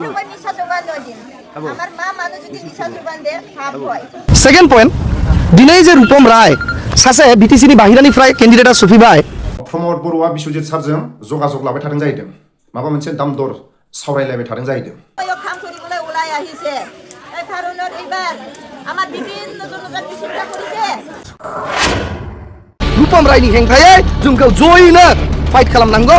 Second point, दिनै जे रूपम राय सासे बिटिसिनि बाहिरानिफ्राय केन्डिडेटआ सफैबाय प्रमोद बर'आ बिस्वजित सारजों जगाजग लाबाय थादों जाहैदों माबा मोनसे दाम दर सावरायलायबाय थादों जाहैदों रूपम रायनि हेंथायै जोंखौ जयैनो फाइट खालामनांगौ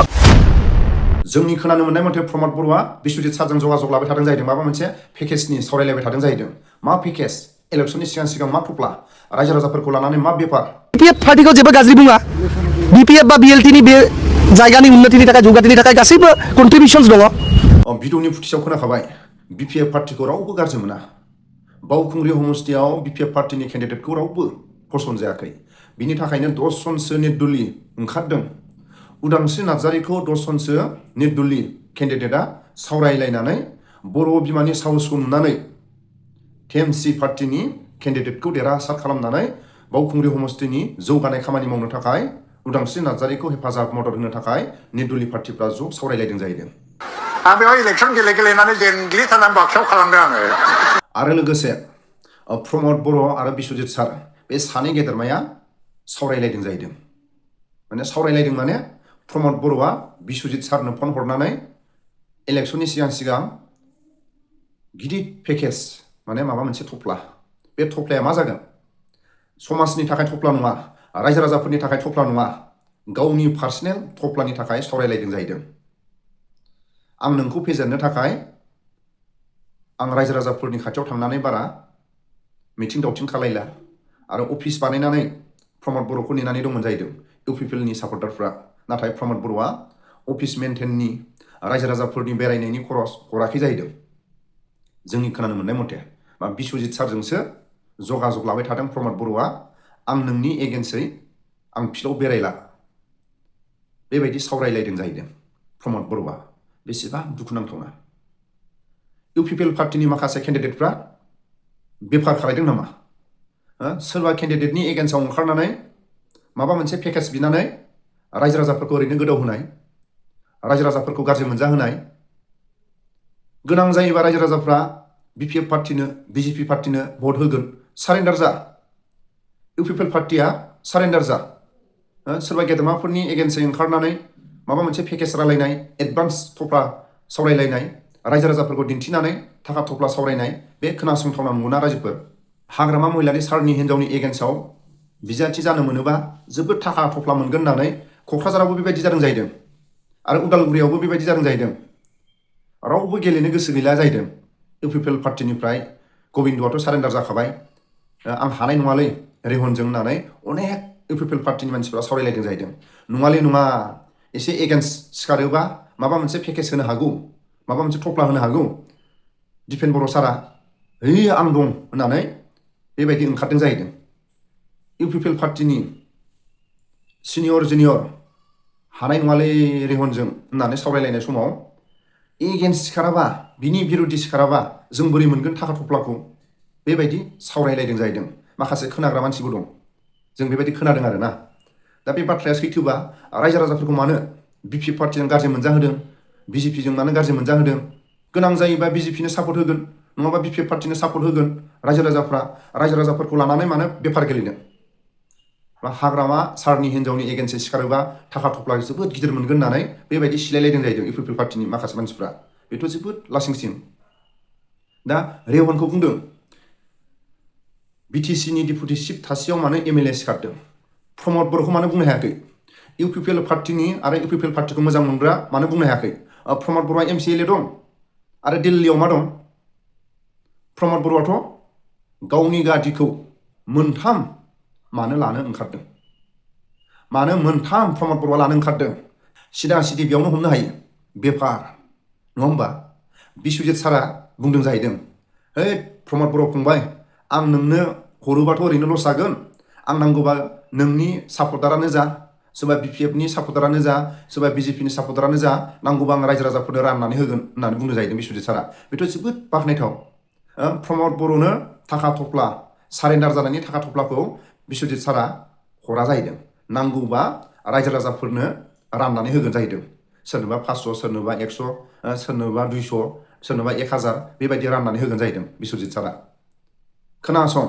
जोंनि खोनानो मोननाय मथे प्रमोद बर'आ बिस्वजित सारजों जगाजग लाबाय थादों जाहैदों माबा मोनसे पेकेजनि सावरायलायबाय थादों जाहैदों मा पेकेज इलेक्शननि सिगां मा थफ्ला रायजो राजाफोरखौ लानानै मा बेपार बिपिएफ पार्टीखौ जेबो गाज्रि बुङा बिपिएफ बा बिएलटिनि बे जायगानि उन्नतिनि थाखाय जौगाथिनि थाखाय गासैबो कन्ट्रिबिउशन्स दङ भिडिअनि फुटेजाव खोनाखाबाय बिपिएफ पार्टीखौ रावबो गाज्रि मोना बावखुंग्रि हमस्टियाव बिपिएफ पार्टीनि केन्डिडेटखौ रावबो पसन्द जायाखै बिनि थाखायनो 10 जनसो निर्दलीय ओंखारदों उदांस्रि नार्जारिखौ 10 जनसो निर्दलीय केन्डिडेटआ सावरायलायनानै बर' बिमानि साहसखौ नुनानै टिएमसि पार्टीनि केन्डिडेटखौ देरहासार खालामनानै बावखुंग्रि हमस्टिनि जौगानाय खामानि मावनो थाखाय उदांस्रि नार्जारिखौ हेफाजाब मदद होनो थाखाय निर्दलीय पार्टीफ्रा ज' सावरायलायदों जाहैदों बेयाव इलेक्सन गेलेनानै जेनग्लिथारनानै बाक्सायाव खालामदों आङो आरो लोगोसे प्रमोद बर' आरो बिस्वजित सार बे सानै गेदेरमाया सावरायलायदों जाहैदों माने प्रमोद बर'आ बिस्वजित सारनो फन हरनानै इलेक्शननि सिगां गिदिर पेकेज माने माबा मोनसे थफ्ला बे थफ्लाया मा जागोन समाजनि थाखाय थफ्ला नङा रायजो राजाफोरनि थाखाय थफ्ला नङा गावनि पार्सनेल थफ्लानि थाखाय सावरायलायदों जाहैदों आं नोंखौ फेजेननो थाखाय आं रायजो राजाफोरनि खाथियाव थांनानै बारा मिथिं दावथिं खालायला आरो अफिस बानायनानै प्रमोद बर'खौ नेनानै दंमोन जाहैदों इउपिपिएलनि सापर्टारफ्रा नाथाय प्रमोद बर'आ अफिस मेनटेननि रायजो राजाफोरनि बेरायनायनि खरस हराखै जाहैदों जोंनि खोनानो मोननाय मथे बा बिस्वजित सारजोंसो जगाजग लाबाय थादों प्रमोद बर'आ आं नोंनि एगेन्स्टै आं फिल्डआव बेरायला बेबायदि सावरायलायदों जाहैदों प्रमोद बर'आ बेसेबां दुखुनांथावना इउपिपिएल पार्टीनि माखासे केन्डिडेटफ्रा बेफार खालायदों नामा सोरबा केन्डिडेटनि एगेन्स्टआव ओंखारनानै माबा मोनसे पेकेज बिनानै रायजो राजाफोरखौ ओरैनो गोदाव होनाय रायजो राजाफोरखौ गाज्रि मोनजाहोनाय गोनां जायोबा रायजो राजाफ्रा बिपिएफ पार्टीनो बिजेपि पार्टीनो भट होगोन सारेन्डार जा इउपिपिएल पार्टीया सारेन्डार जा सोरबा गेदेमाफोरनि एगेन्स्टै ओंखारनानै माबा मोनसे पेकेज रायलायनाय एडभान्स थफ्ला सावरायलायनाय रायजो राजाफोरखौ दिन्थिनानै थाखा थफ्ला सावरायनाय बे खोनासंथावना नंगौना रायजोफोर हाग्रामा महिलारि सारनि हिन्जावनि एगेन्स्टआव बिजाथि जानो मोनोबा जोबोद थाखा थफ्ला मोनगोन होननानै क'क्राझारावबो बेबायदि जादों जाहैदों आरो उदालगुरियावबो बेबायदि जादों जाहैदों रावबो गेलेनो गोसो गैला जाहैदों इउपिपिएल पार्टीनिफ्राय गबिन्दआथ' सारेन्डार जाखाबाय आं हानाय नङालै रेहनजों होननानै अनेक इउपिपिएल पार्टीनि मानसिफ्रा सावरायलायदों जाहैदों नङालै नङा एसे एगेन्स्ट सिखारोबा माबा मोनसे पेकेज होनो हागौ माबा मोनसे थफ्ला होनो हागौ दिपेन बर' सारा आं दं होननानै बेबायदि ओंखारदों जाहैदों इउपिपिएल पार्टीनि सिनियर जुनियर हानाय नङालै रेहनजों होननानै सावरायलायनाय समाव एगेन्स्ट सिखाराबा बिनि बिरुद्धि सिखाराबा जों बोरै मोनगोन थाखा थफ्लाखौ बेबायदि सावरायलायदों जाहैदों माखासे खोनाग्रा मानसिबो दं जों बेबायदि खोनादों आरोना दा बे बाथ्राया सैथोबा रायजो राजाफोरखौ मानो बिपिएफ पार्टीजों गाज्रि मोनजाहोदों बिजेपिजों मानो गाज्रि मोनजाहोदों गोनां जायोबा बिजेपिनो सापर्ट होगोन नङाबा बिपिएफ पार्टीनो सापर्ट होगोन रायजो राजाफोरखौ लानानै मानो बेफार गेलेनो बा हाग्रामा सारनि हिन्जावनि एगेन्स्टै सिखारोबा थाखा थफ्ला जोबोद गिदिर मोनगोन होननानै बेबायदि सिलायलायदों जाहैदों इउपिपिएल पार्टीनि माखासे मानसिफ्रा बेथ' जोबोद लासिंसिं दा रेहनखौ बुंदों बिटिसिनि डिपुटि चिफ थासेयाव मानो एमएलए सिखारदों प्रमोद बर'खौ मानो बुंनो हायाखै इउपिपिएल पार्टीनि आरो इउपिपिएल पार्टीखौ मोजां मोनग्रा मानो बुंनो हायाखै प्रमोद बर'आ एमसिएलए दं आरो दिल्लीयाव मा दं प्रमोद बर'आथ' गावनि गादिखौ मोनथाम मानो लानो ओंखारदों मानो मोनथाम प्रमोद बर'आ लानो ओंखारदों सिदा सिदि बेयावनो हमनो हायो बेफार नङा होमबा बिस्वजित सारा बुंदों जाहैदों प्रमोद बर' फंबाय आं नोंनो हरोबाथ' ओरैनो लस जागोन आं नांगौबा नोंनि सापर्टारानो जा सोरबा बिपिएफनि सापर्टारानो जा सोरबा बिजेपिनि सापर्टारानो जा नांगौबा आं रायजो राजाफोरनो राननानै होगोन होननानै बुंनो जाहैदों बिस्वजित सारा बेथ' जोबोद बाख्नायथाव प्रमोद बर'नो थाखा थफ्ला सारेन्डार जानायनि थाखा थफ्लाखौ बिस्वजित सारा हरा जाहैदों नांगौबा रायजो राजाफोरनो राननानै होगोन जाहैदों सोरनोबा 500 सोरनोबा 100 सोरनोबा 200 सोरनोबा 1000 बेबायदि राननानै होगोन जाहैदों बिश्वजित सारा खोनासं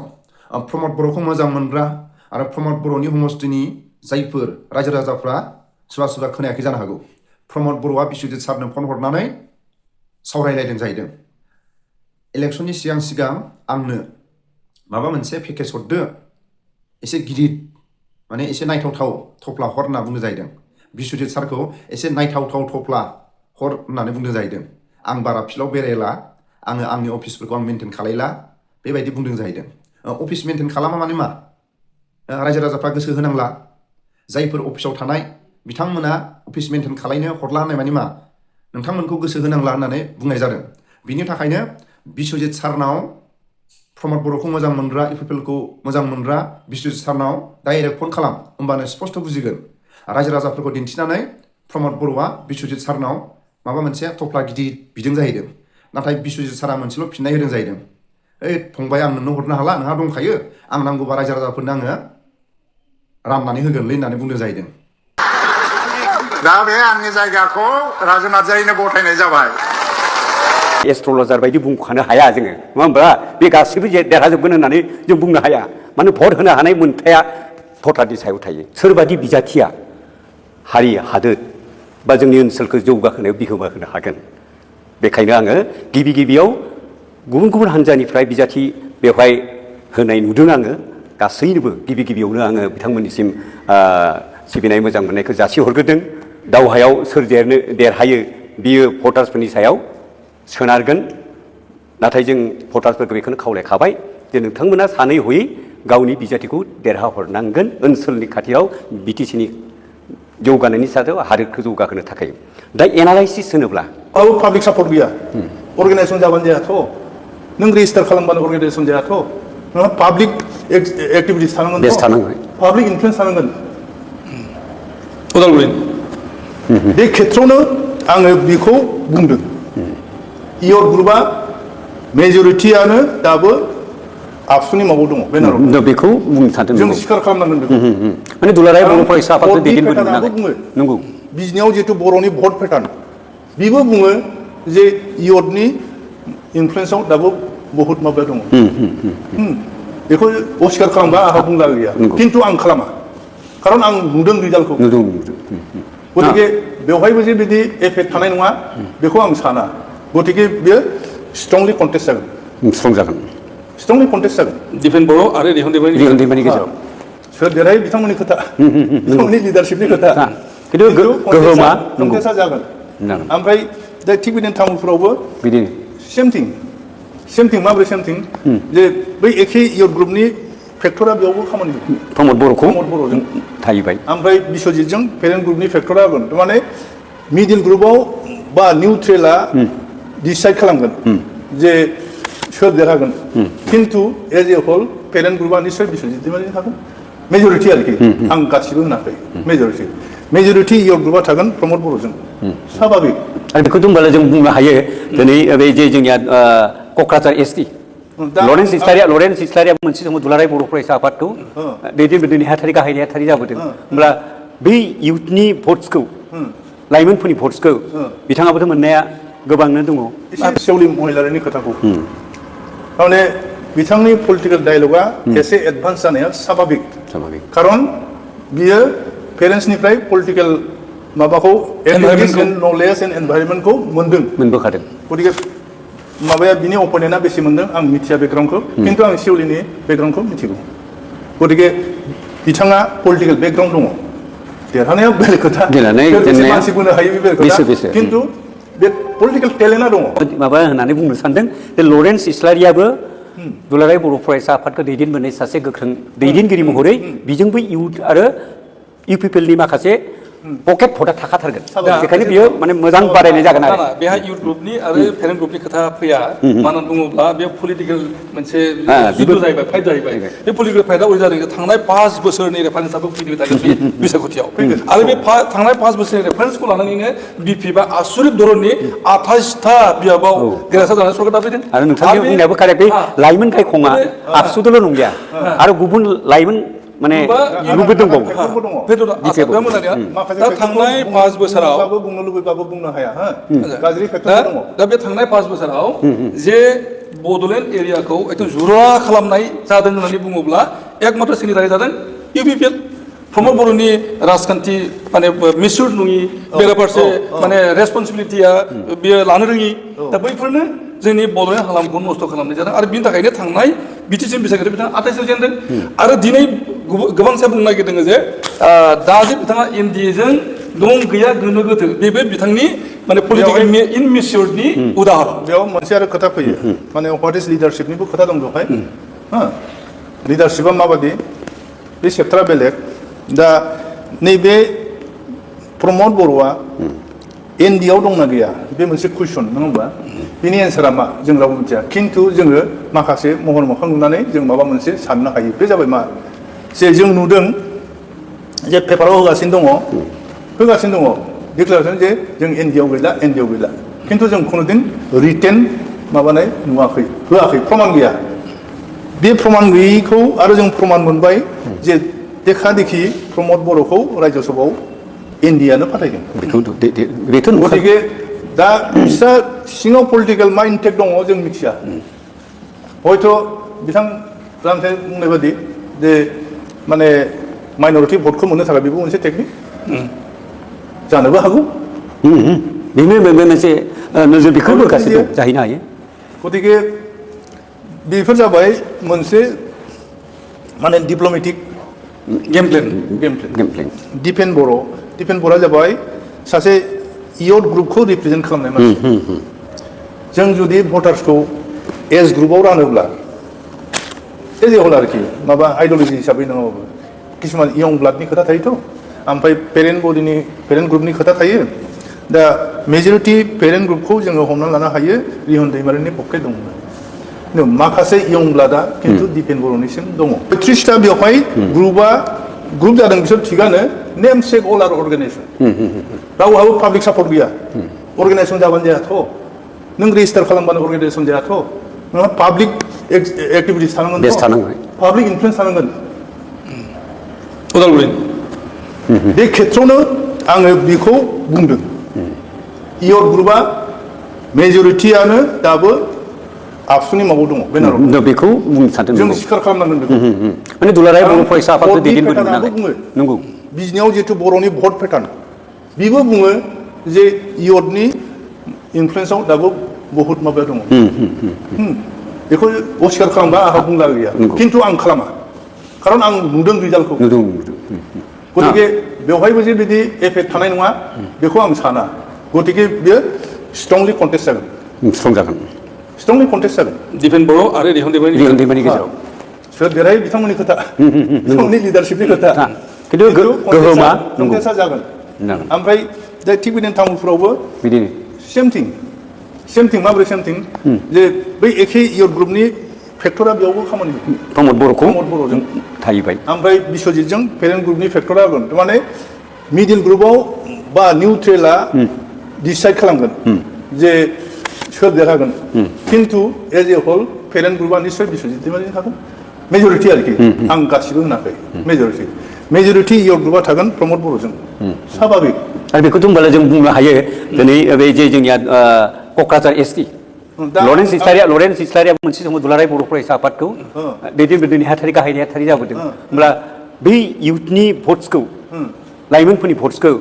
प्रमद बर'खौ मोजां मोनग्रा आरो प्रमद बर'नि हमस्थिनि जायफोर रायजो राजाफ्रा सोरबा खोनायाखै जानो हागौ प्रमद बर'आ बिश्वजित सारनो फन हरनानै सावरायलायदों जाहैदों इलेक्शननि सिगां आंनो माबा मोनसे पेकेज हरदो एसे गिदिर माने एसे नायथावथाव थफ्ला हर होनना बुंदों जाहैदों बिश्वजित सारखौ एसे नायथावथाव थफ्ला हर होननानै बुंदों जाहैदों आं बारा फिल्डआव बेरायला आङो आंनि अफिसफोरखौ आं मेनटेन खालायला बेबायदि बुंदों जाहैदों अफिस मेनटेन खालामा माने मा रायजो राजाफ्रा गोसो होनांला जायफोर अफिसाव थानाय बिथांमोना अफिस मेनटेन खालायनो हरला होननाय माने मा नोंथांमोनखौ गोसो होनांला होननानै बुंनाय जादों बिनि थाखायनो बिश्वजित सारनाव प्रमद बर'खौ मोजां मोनग्रा इउपिपिएलखौ मोजां मोनग्रा बिश्वजित सारनाव डाइरेक्ट फन खालाम होमबानो स्पष्ट बुजिगोन रायजो राजाफोरखौ दिन्थिनानै प्रमद बर'आ बिश्वजित सारनाव माबा मोनसे थफ्ला गिदिर बिदों जाहैदों नाथाय बिश्वजित सारा मोनसेल' फिननाय होदों जाहैदों ओइ फंबाय आं नोंनो हरनो हाला नोंहा दंखायो आं नांगौबा रायजो राजाफोरनो आङो राननानै होगोनलै होननानै बुंदों जाहैदं दा बे आंनि जायगाखौ राजु नार्जारिनो गथायनाय जाबाय एस्ट्रलजार बायदि बुंखानो हाया जोङो नङा होमबा बे गासिबो देरहाजोबगोन होननानै जों बुंनो हाया माने भट होनो हानाय मोन्थाया भटारनि सायाव थायो सोरबादि बिजाथिया हारि हादोर बा जोंनि ओनसोलखौ जौगाहोनायाव बिहोमा होनो हागोन बेखायनो आङो गिबियाव गुबुन हान्जानिफ्राय बिजाथि बेवहाय होनाय नुदों आङो गासैनोबो गिबियावनो आङो बिथांमोननिसिम सिबिनाय मोजां मोननायखौ जासिहरग्रोदों दावहायाव सोर देरहायो बियो भटार्सफोरनि सायाव सोनारगोन नाथाय जों भटार्सफोरखौ बेखौनो खावलायखाबाय जे नोंथांमोना सानै हयै गावनि बिजाथिखौ देरहाहरनांगोन ओनसोलनि खाथियाव बिटिसिनि जौगानायनि सायाव हादोरखौ जौगाहोनो थाखाय दा एनालाइसिस होनोब्ला पाब्लिक सापर्ट गैया अर्गानाइजेसन जाबानो जायाथ' नों रेजिस्टार खालामबानो अर्गानाइजेसन जायाथ' नोंहा पाब्लिक एक्टिभिटिस थानांगोन पाब्लिक इनफ्लुयेन्स थानांगोन उदालगुरि बे खेत्रआवनो आङो बेखौ बुंदों इयर ग्रुपआ मेजरिटियानो दाबो आबसुनि माबायाव दङ बेनाराव बेखौ बुंनो सानदों जों सिखार खालामनांगोन बेखौ माने दुलाराय बर' फरायसा आफादखौ दैदेनबोनो नंगौ बिजनियाव जिहेतु बर'नि भट पेटार्न बेबो बुङो जे इयर्डनि इनफ्लुयेन्सआव दाबो बहुत माबा दङ बेखौ अस्कार खालामबा आंहा बुंला गैया खिन्थु आं खालामा खारन आं नुदों रिजाल्टखौ गतिके बेवहायबो जे बिदि एफेक्ट थानाय नङा बेखौ आं साना गतिके बेयो स्ट्रंलि कन्टेस्ट जागोन स्ट्रंलि कन्टेस्ट जागोन दिपेन बर' आरो रिहन दैमारिनि गेजेराव सोर देरहायो बिथांमोननि खोथा बिथांमोननि लिडारशिपनि खोथा खिन्थु गोहोमा कन्टेस्टआ जागोन ओमफ्राय दा थिग बिदिनो तामुलपुरावबो बिदिनो सेम थिं माबोरै सेम थिं जे बै एखे इयर ग्रुपनि फेक्टरा बेयावबो खामानि प्रमद बर'जों थाहैबाय ओमफ्राय बिश्वजितजों पेरेन्ट ग्रुपनि फेक्टरा होगोन माने मिडिल ग्रुपआव बा निउट्रेला डिसाइड खालामगोन जे सोर देरहागोन खिन्थु एज ए होल पेरेन्ट ग्रुपआ निश्चय बिश्वजित दैमारिजों थागोन मेजरिटि आरोखि आं गासिबो होनाखै मेजरिटि इयर ग्रुपआ थागोन प्रमद बर'जों स्वाभाबिक आरो बेखौ होनबालाय जों बुंनो हायो दिनै बे जे जोंनिया क'क्राझार एसटि लरेन्स इस्लारिया मोनसे समाव दुलाराय बर' फरायसा आफादखौ दैदेनबोदों नेहाथारि गाहाय नेहाथारि जाबोदों होमब्ला बै इउथनि भट्सखौ लाइमोनफोरनि भट्सखौ बिथाङाबोथ' मोननाया गोबांनो दङ सेवलि महिलारिनि खोथाखौ थारमाने बिथांनि पलिटिकेल डायलगा एसे एडभान्स जानाया स्वाभाबिक खारन बियो पेरेन्टसनिफ्राय पलिटिकेल माबाखौ नलेज एन्ड एनभाइरनमेन्टखौ मोनबोखादों गतिके माबाया बिनि अपोनेन्टआ बेसे मोनदों आं मिथिया बेकग्राउन्डखौ खिन्थु आं सेवलिनि बेकग्राउन्डखौ मिथिगौ गतिके बिथाङा पलिटिकेल बेकग्राउन्ड दङ देरहानाया बेलेग खोथा मानसि बुंनो हायो बे बेलेग खोथा खिन्थु बे पलिटिकेल टेलेन्टआ दङ माबा होननानै बुंनो सानदों जे लरेन्स इस्लारियाबो दुलाराय बर' फरायसा आफादखौ दैदेनबोनाय सासे गोख्रों दैदेनगिरि महरै बिजोंबो इउथ आरो इउपिपिएलनि माखासे पकेट भटआ थाखाथारगोन बेखायनो बियो माने मोजां बारायनाय जागोन आरो बेहा इउथ ग्रुपनि आरो पेरेन्ट ग्रुपनि खोथा फैया मानो बुङोब्ला बे पलिटिकेल मोनसे जुद्ध जाहैबाय फाइट जाहैबाय बे पलिटिकेल फाइटआ ओरै जादों थांनाय 5 बोसोरनि रेफारेन्सआबो फैबाय थागोन बिसायख'थियाव आरो बे थांनाय 5 बोसोरनि रेफारेन्सखौ लानानैनो बिपि बा आसुरित धरननि 28था बियाबाव देरहासार जानाय सरकार दाफैदों आरो नोंथांनि बुंनायाबो कारेक्ट बे लाइमोन गायखङा आबसुदोल' नंलिया आरो गुबुन लाइमोन माने ग्रुपबो दंबावो बे मोजाङा दा थांनाय 5 बोसोराव बुंनो लुबैबाबो बुंनो हाया हो गाज्रि फेक्टर दङ दा बे थांनाय 5 बोसोराव जे बड'लेण्ड एरियाखौ एकदम जुरा खालामनाय जादों होननानै बुङोब्ला एकमात्र सिनिटारि जादों इउपिपिएल प्रमद बर'नि राजखान्थि माने मिसुर नङि बेराफारसे माने रेसपन्सिबिलिटिया बियो लानो रोङि दा बैफोरनो जोंनि बड'लेण्ड हालामखौ नस्थ' खालामनाय जादों आरो बिनि थाखायनो थांनाय बिटिसि बिसायख'थि बिथाङा 28 जेनदों आरो दिनै गोबांसा बुंनो नागिरदों जे दा जे बिथाङा एनडिएजों दं गैया गोनो गोथो बेबो बिथांनि माने पलिटिकेल इनमिसियरनि उदाहरन बेयाव मोनसे आरो खोथा फैयो माने व्हाट इज लिडारशिपनिबो खोथा दं बेवहाय लिडारशिपआ माबादि बे सेक्टरा बेलेग दा नैबे प्रमद बर'आ एनडिआव दंना गैया बे मोनसे कुइसन नङा होमबा बिनि एन्सारा मा जों रावबो मिथिया खिन्थु जोङो माखासे महर मोखां नुनानै जों माबा मोनसे साननो हायो बे जाबाय मा जे जों नुदों जे पेपाराव होगासिनो दङ डिक्लारेसन जे जों एनडिआव गैला खिन्थु जों खुनुदिन रिटेन माबानाय नुवाखै होआखै प्रमाण गैया बे प्रमाण गैयैखौ आरो जों प्रमाण मोनबाय जे देखा देखि प्रमद बर'खौ रायजोसभायाव एनडिआनो फाथायदों गतिके दा बिस्रा सिङाव पलिटिकेल मा इन्टेक्ट दङ जों मिथिया हयथ' बिथां रामसाय बुंनाय बादि जे माने माइनरिटि भटखौ मोननो थाखाय बेबो मोनसे टेकनिक जानोबो हागौ बेनो मोनसे नोजोर बेखौ होगासिनो जाहैनो हायो गतिके बेफोर जाबाय मोनसे माने डिप्ल'मेटिक गेम प्लेन दिपेन बर'आ जाबाय सासे इयथ ग्रुपखौ रिप्रेजेन्ट खालामनाय मानसि जों जुदि भटार्सखौ एज ग्रुपआव रानोब्ला एज ए हल आरोखि माबा आइडिय'लजि हिसाबै नङाबाबो किसुमान इयं ब्लाडनि खोथा थायोथ' ओमफ्राय पेरेन्ट ग्रुपनि खोथा थायो दा मेजरिटि पेरेन्ट ग्रुपखौ जोङो हमना लानो हायो रिहन दैमारिनि पक्के दं माखासे इयं ब्लाडआ खिन्थु दिपेन बर'निसिम दङ 30टा बेवहाय ग्रुप जादों बिसोर थिगानो name sake all are organization रावहाबो पाब्लिक सापर्ट गैया अर्गानाइजेसन जाबानो जायाथ' नों रेजिस्टार खालामबानो अर्गानाइजेसन जायाथ' नोंहा पाब्लिक एक्टिभिटिस थानांगोन पाब्लिक इनफ्लुयेन्स थानांगोन उदालगुरि बे खेत्रआवनो आङो बेखौ बुंदों इयथ ग्रुपआ मेजरिटियानो दाबो आबसुनि माबायाव दङ बेनाराव बेखौ बुंनो सानदों जों सिखार खालामनांगोन बेखौ माने दुलाराय बर' फरायसा आफादखौ दैदेनबोदों नालाय नंगौ बिजनियाव जिहेतु बर'नि भट पेटार्न बेबो बुङो जे इयथनि इनफ्लुयेन्सआव दाबो बहुत माबा दङ बेखौ अस्कार खालामबा आंहा बुंला गैया खिन्थु आं खालामा खारन आं नुदों रिजाल्टखौ गतिके बेवहायबो जे बिदि एफेक्ट थानाय नङा बेखौ आं साना गतिके बेयो स्ट्रंलि कन्टेस्ट जागोन स्ट्रंलि कन्टेस्ट जागोन दिपेन बर' आरो रिहन दैमारिनि गेजेराव सोर देरहायो बिथांमोननि खोथा बिथांमोननि लिडारशिपनि खोथा खिन्थु गोहोमा कन्टेस्टआ जागोन ओमफ्राय दा थिग बिदिनो तामुलपुरावबो बिदिनो सेम थिं माबोरै सेम थिं जे बै एखे इयथ ग्रुपनि फेक्टरा बेयावबो खामानि प्रमद बर'जों थाहैबाय ओमफ्राय बिस्वजितजों पेरेन्ट ग्रुपनि फेक्टरा होगोन माने मिडिल ग्रुपआव बा निउट्रेला डिसाइड खालामगोन जे सोर देरहागोन खिन्थु एज ए हल पेरेन्ट ग्रुपआ निश्चय बिस्वजित दैमारिजों थागोन मेजरिटि आरोखि आं गासिबो होनाखै मेजरिटि इयथ ग्रुपआ थागोन प्रमद बर'जों स्वाभाबिक आरो बेखौथ' होनबालाय जों बुंनो हायो दिनै बे जे जोंनिया क'क्राझार एसटि लरेन्स इस्लारिया मोनसे समाव दुलाराय बर' फरायसा आफादखौ दैदेनबोदों नेहाथारि गाहाय नेहाथारि जाबोदों होमब्ला बै इउथनि भट्सखौ लाइमोनफोरनि भट्सखौ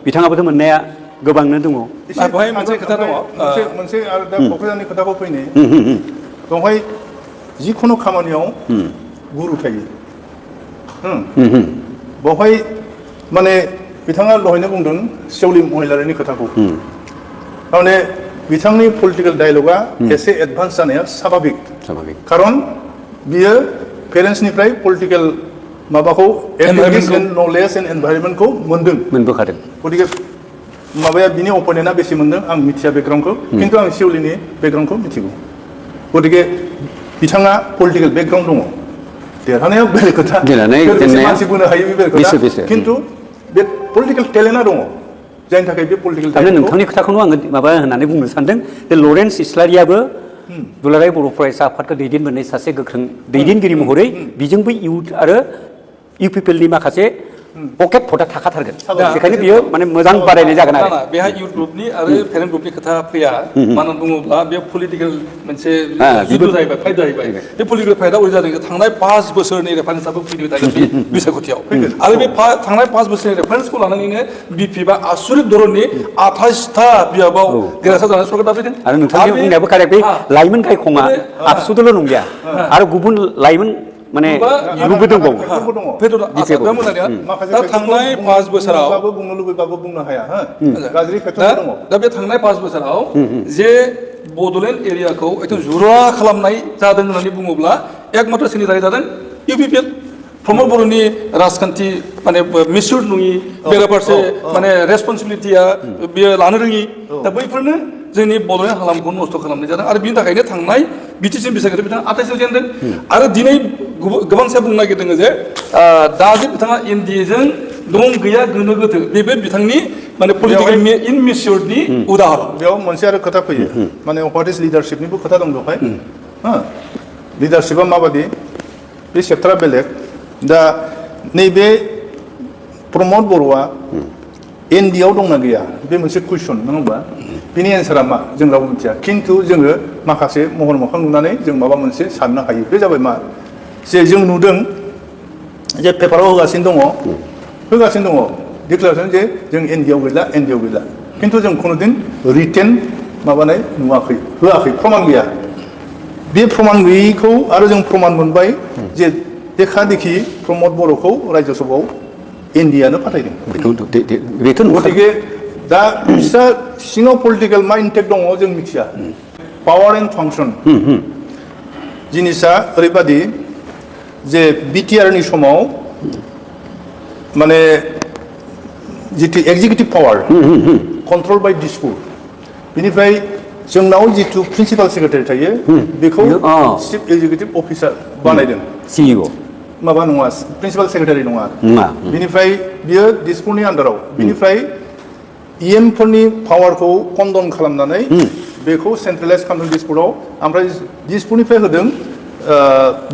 बिथाङाबोथ' मोननाया गोबांनो दङ बेवहाय मोनसे खोथा दङ मोनसे आरो दा क'क्राझारनि खोथाखौ फैनो बेवहाय जिखुनु खामानियाव गुरु थायो बेवहाय माने बिथाङा दहायनो बुंदों सेवलि महिलारिनि खोथाखौ माने बिथांनि पलिटिकेल डायलगा एसे एडभान्स जानाया स्वाभाबिक खारन बियो पेरेन्टसनिफ्राय पलिटिकेल माबाखौ नलेज एन्ड एनभाइरनमेन्टखौ मोनबोखादों गतिके माबाया बिनि अपोनेन्टआ बेसे मोनदों आं मिथिया बेकग्राउन्डखौ खिन्थु आं सेवलिनि बेकग्राउन्डखौ मिथिगौ गतिके बिथाङा पलिटिकेल बेकग्राउन्ड दङ देरहानाया बेलेग खोथा मानसि बोनो हायो बे बेलेग खोथा खिन्थु बे पलिटिकेल टेलेन्टआ दङ जायनि थाखाय बे पलिटिकेल आरो नोंथांनि खोथाखौनो आङो माबा होननानै बुंनो सानदों जे लरेन्स इस्लारियाबो दुलाराय बर' फरायसा आफादखौ दैदेनबोनाय सासे गोख्रों दैदेनगिरि महरै बिजोंबो इउथ आरो इउपिपिएलनि माखासे पकेट भटआ थाखाथारगोन दा- बेखायनो बियो माने मोजां बारायनाय जागोन ना आरो ना बेहाय इउथ ग्रुपनि आरो पेरेन्ट ग्रुपनि खोथा फैया मानो बुङोब्ला बे पलिटिकेल मोनसे जुद्ध जाहैबाय फाइट जाहैबाय बे पलिटिकेल फाइटआ ओरै जादों थांनाय 5 बोसोरनि रेफारेन्सआबो फैबाय थागोन बे बिसायख'थियाव आरो बे थांनाय 5 बोसोरनि रेफारेन्सखौ लानानैनो बिपिबा आसुरित धरननि 28था बियाबाव देरहासार जानाय सरकार फैदों आरो नोंथांनि बुंनायाबो कारेक्ट बे लाइमोन गायखङा आबसुदोल' नंलिया आरो गुबुन लाइमोन माने ग्रुपबो दंबावो दा थांनाय 5 बोसोराव बुंनो लुबैबाबो बुंनो हाया हो गाज्रि फेक्टर दङ दा बे थांनाय 5 बोसोराव जे बड'लेण्ड एरियाखौ एकदम जुरा खालामनाय जादों होननानै बुङोब्ला एकमात्र सोरनि थाखाय जादों इउपिपिएल प्रमद बर'नि राजखान्थि माने मिसुर नङि बेराफारसे माने रेसपन्सिबिलिटिया बियो लानो रोङि दा बैफोरनो जोंनि बड'लेण्ड हालामखौ नस्थ' खालामनाय जादों आरो बिनि थाखायनो थांनाय बिटिसि बिसायख'थियाव बिथाङा 28आव जेनदों आरो दिनै गोबांसा बुंनो नागिरदों जे दा जे बिथाङा एनडिएजों दं गैया गोनो गोथो बेबो बिथांनि माने पलिटिकेल इनमिसियरनि उदाहरन बेयाव मोनसे आरो खोथा फैयो माने व्हाट इज लिडारशिपनिबो खोथा दं बेवहाय लिडारशिपआ माबादि बे सेक्टरा बेलेग दा नैबे प्रमद बर'आ एनडिआव दंना गैया बे मोनसे कुइसन नङा होमबा बिनि एन्सारा मा जों रावबो मिथिया खिन्थु जोङो माखासे महर मोखां नुनानै जों माबा मोनसे साननो हायो बे जाबाय मा जे जों नुदों जे पेपाराव होगासिनो दङ डिक्लारेसन जे जों एनडिआव गैला खिन्थु जों खुनुदिन रिटेन माबानाय नुवाखै होआखै प्रमाण गैया बे प्रमाण गैयैखौ आरो जों प्रमाण मोनबाय जे देखा देखि प्रमद बर'खौ राज्यसभायाव एनडिआनो फाथायदों बेथ' गतिके दा बिस्रा सिङाव पलिटिकेल मा इन्टेक्ट दङ जों मिथिया पावार एन्ड फांसन जिनिसा ओरैबादि जे बिटिआरनि समाव माने जितु एक्जिकिउटिभ पावार कन्ट्रल बाय दिसपुर बेनिफ्राय जोंनाव जितु प्रिन्सिपाल सेक्रेटारि थायो बेखौ चिफ एक्जिकिउटिभ अफिसार बानायदों सिइअ माबा नङा प्रिन्सिपाल सेक्रेटारि नङा बिनिफ्राय बियो दिसपुरनि आन्दाराव बिनिफ्राय इएमफोरनि पावारखौ कन्डन खालामनानै बेखौ सेन्ट्रेलाइज खालामदों दिसपुराव ओमफ्राय दिसपुरनिफ्राय होदों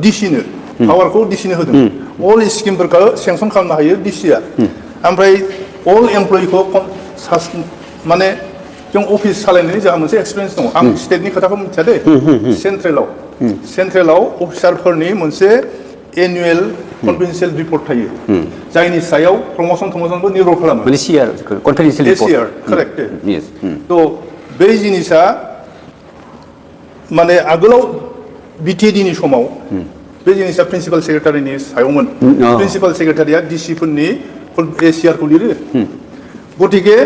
डिसिनो पावारखौ डिसिनो होदों अल स्किमफोरखौ सेंसन खालामनो हायो डिसिआ ओमफ्राय अल एमप्लयिखौ माने जों अफिस सालायनायनि जोंहा मोनसे एक्सपिरियेन्स दङ आं स्टेटनि खोथाखौ मिथिया दे सेन्ट्रेलाव अफिसारफोरनि मोनसे एनुवेल कनफिडेन्सियेल रिपर्ट थायो जायनि सायाव प्रमोशनबो निर्भर खालामो माने सिआर कनफिडेन्शियेल रिपर्ट कारेक्ट थ' बे जिनिसा माने आगोलाव बिटिएडिनि समाव बे जिनिसा प्रिन्सिपाल सेक्रेटारिनि सायावमोन प्रिन्सिपाल सेक्रेटारिया डिसिफोरनि एसिआरखौ लिरो गतिके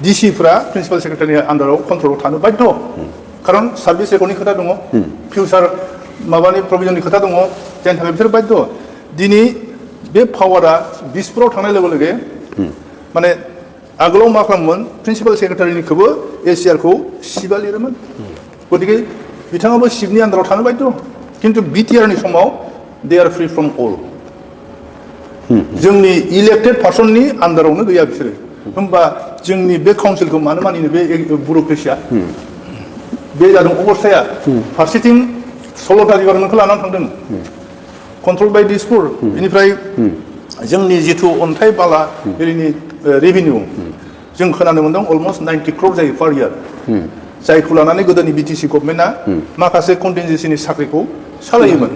डिसिफ्रा प्रिन्सिपाल सेक्रेटारिनि आन्दाराव कन्ट्रलाव थानो बाध्य खारन सार्भिस रेकर्डनि खोथा दङ फिउचार माबानि प्रभिजननि खोथा दङ जायनि थाखाय बिसोर बाध्य दिनै बे पावारा दिसपुराव थांनाय लोगो लोगो माने आगोलाव मा खालामोमोन प्रिन्सिपाल सेक्रेटारिनिखौबो एसिआरखौ सिबा लिरोमोन गतिके बिथाङाबो सिबनि आन्दाराव थानो बाध्य खिन्थु बिटिआरनि समाव they are free from all जोंनि इलेक्टेड पार्सननि आन्दारावनो गैया बिसोरो होमबा जोंनि बे काउन्सिलखौ मानो मानिनो बे बुर'क्रेसिया बे जादों अबस्थाया फारसेथिं 16टा डिपार्टमेन्टखौ लानानै थांदों कन्ट्रल बाय दिसपुर बेनिफ्राय जोंनि जिथु अन्थाइ बाला एरिनि रेभिनिउ जों खोनानो मोन्दों अलमस्ट 90 क्रर जायो पार इयार जायखौ लानानै गोदोनि बिटिसि गभर्नमेन्टआ माखासे कन्टिनजेन्सिनि साख्रिखौ सालायोमोन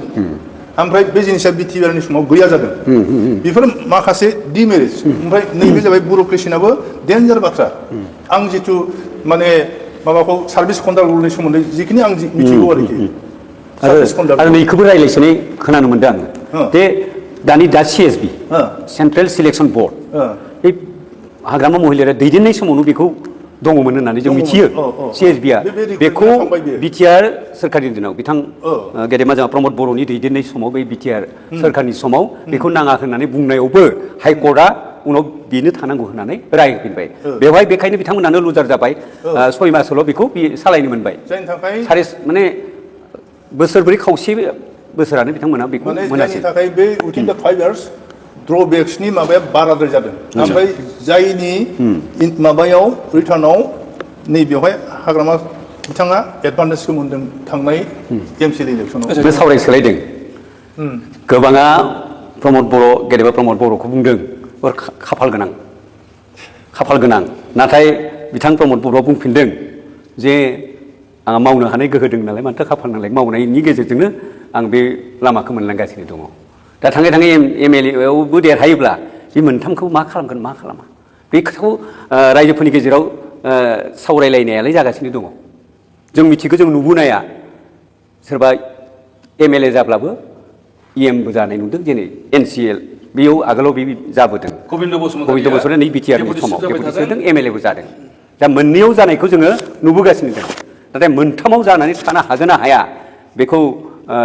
ओमफ्राय बे जिनिसा बिटिआरनि समाव गैया जादों बेफोर माखासे डिमेरिट्स ओमफ्राय नैबे जाबाय बुर'क्रेसिनाबो डेन्जार बाथ्रा आं जिथु माने माबाखौ सार्भिस कन्डाक्टनि सोमोन्दै जिखिनि आं मिथिगौ आरोखि आरो नैखौबो रायज्लायसोनाय खोनानो मोन्दों आङो बे दानि सिएसबि सेन्ट्रेल सिलेक्सन बर्ड बे हाग्रामा महिलाया दैदेननाय समावनो बेखौ दङमोन होननानै जों मिथियो सिएसबिआ बेखौ बिटिआर सोरखारनि दिनाव बिथां गेदेमा जोंहा प्रमद बर'नि दैदेननाय समाव बे बिटिआर सोरखारनि समाव बेखौ नाङा होननानै बुंनायावबो हाइकर्टआ उनाव बेनो थानांगौ होननानै राय होफिनबाय बेवहाय बेखायनो बिथांमोनानो लुजार जाबाय 6 मासल' बेखौ सालायनो मोनबाय माने बोसोरब्रै खावसे बोसोरानो बिथांमोना बेखौ मोनासै थाखाय बे उइथिन दा 5 इयार्स ड्रबेक्सनि माबाया बाराद्राय जादों ओमफ्राय जायनि माबायाव रिटार्नाव नैबेवहाय हाग्रामा बिथाङा एडभान्टेजखौ मोन्दों थांनाय एमसिएल इलेक्सनाव सावरायसोलायदों गोबाङा प्रमद बर' गेदेमा प्रमद बर'खौ बुंदों खाफाल गोनां नाथाय बिथां प्रमद बर'आ बुंफिनदों जे आंहा मावनो हानाय गोहो दं नालाय मानोथो खाफाल नालाय मावनायनि गेजेरजोंनो आं बे लामाखौ मोनलांगासिनो दङ दा थाङै थाङै MLA आवबो देरहायोब्ला बे मोनथामखौ मा खालामगोन मा खालामा बे खोथाखौ रायजोफोरनि गेजेराव सावरायलायनायालाय जागासिनो दङ जों मिथिगौ जों नुबोनाया सोरबा MLA जाब्लाबो EMबो जानाय नुदों जेरै NCL बेयाव आगोलाव बे जाबोदों गबिन्द बसुमतारी नै बिटिआरनि समाव डेपुटि जादों MLAबो जादों दा मोननैयाव जानायखौ जोङो नुबोगासिनो दं नाथाय मोनथामाव जानानै थानो हागोन ना हाया बेखौ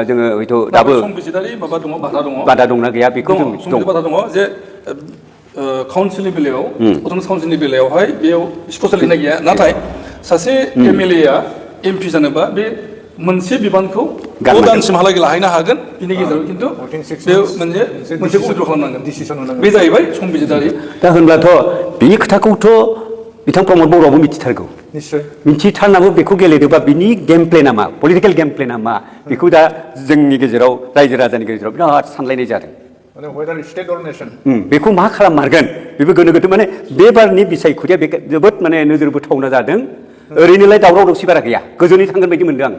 जोङो हयथ' दाबो संबिजिदारि माबा दङ बादा दंना गैया बेखौ जों दं बादा दङ जे काउन्सिलनि बेलायाव अट'नमास काउन्सिलनि बेलायावहाय बेयाव स्पेसियेल होनाय गैया नाथाय सासे MLA MP जानोबा बे मोनसे बिबानखौ 6 दानसिमहालागै लाहैनो हागोन बिनि गेजेराव खिन्थु बे मोनसे उद्र खालामनांगोन बे जाहैबाय संबिजिदारि दा होनब्लाथ' बे खोथाखौथ' बिथां प्रमद बर'आबो मिथिथारगौ मिथिथारनाबो बेखौ गेलेदोंबा बिनि गेम प्लेना मा पलिटिकेल गेम प्लेना मा बेखौ दा जोंनि गेजेराव रायजो राजानि गेजेराव बिराद सानलायनाय जादों बेखौ मा खालाममारगोन बेबो गोनो गोथो माने बे बारनि बिसायख'थिया बे जोबोद माने नोजोर बोथावना जादों ओरैनोलाय दावराव दावसि बारा गैया गोजोनै थांगोन बायदि मोनदों आं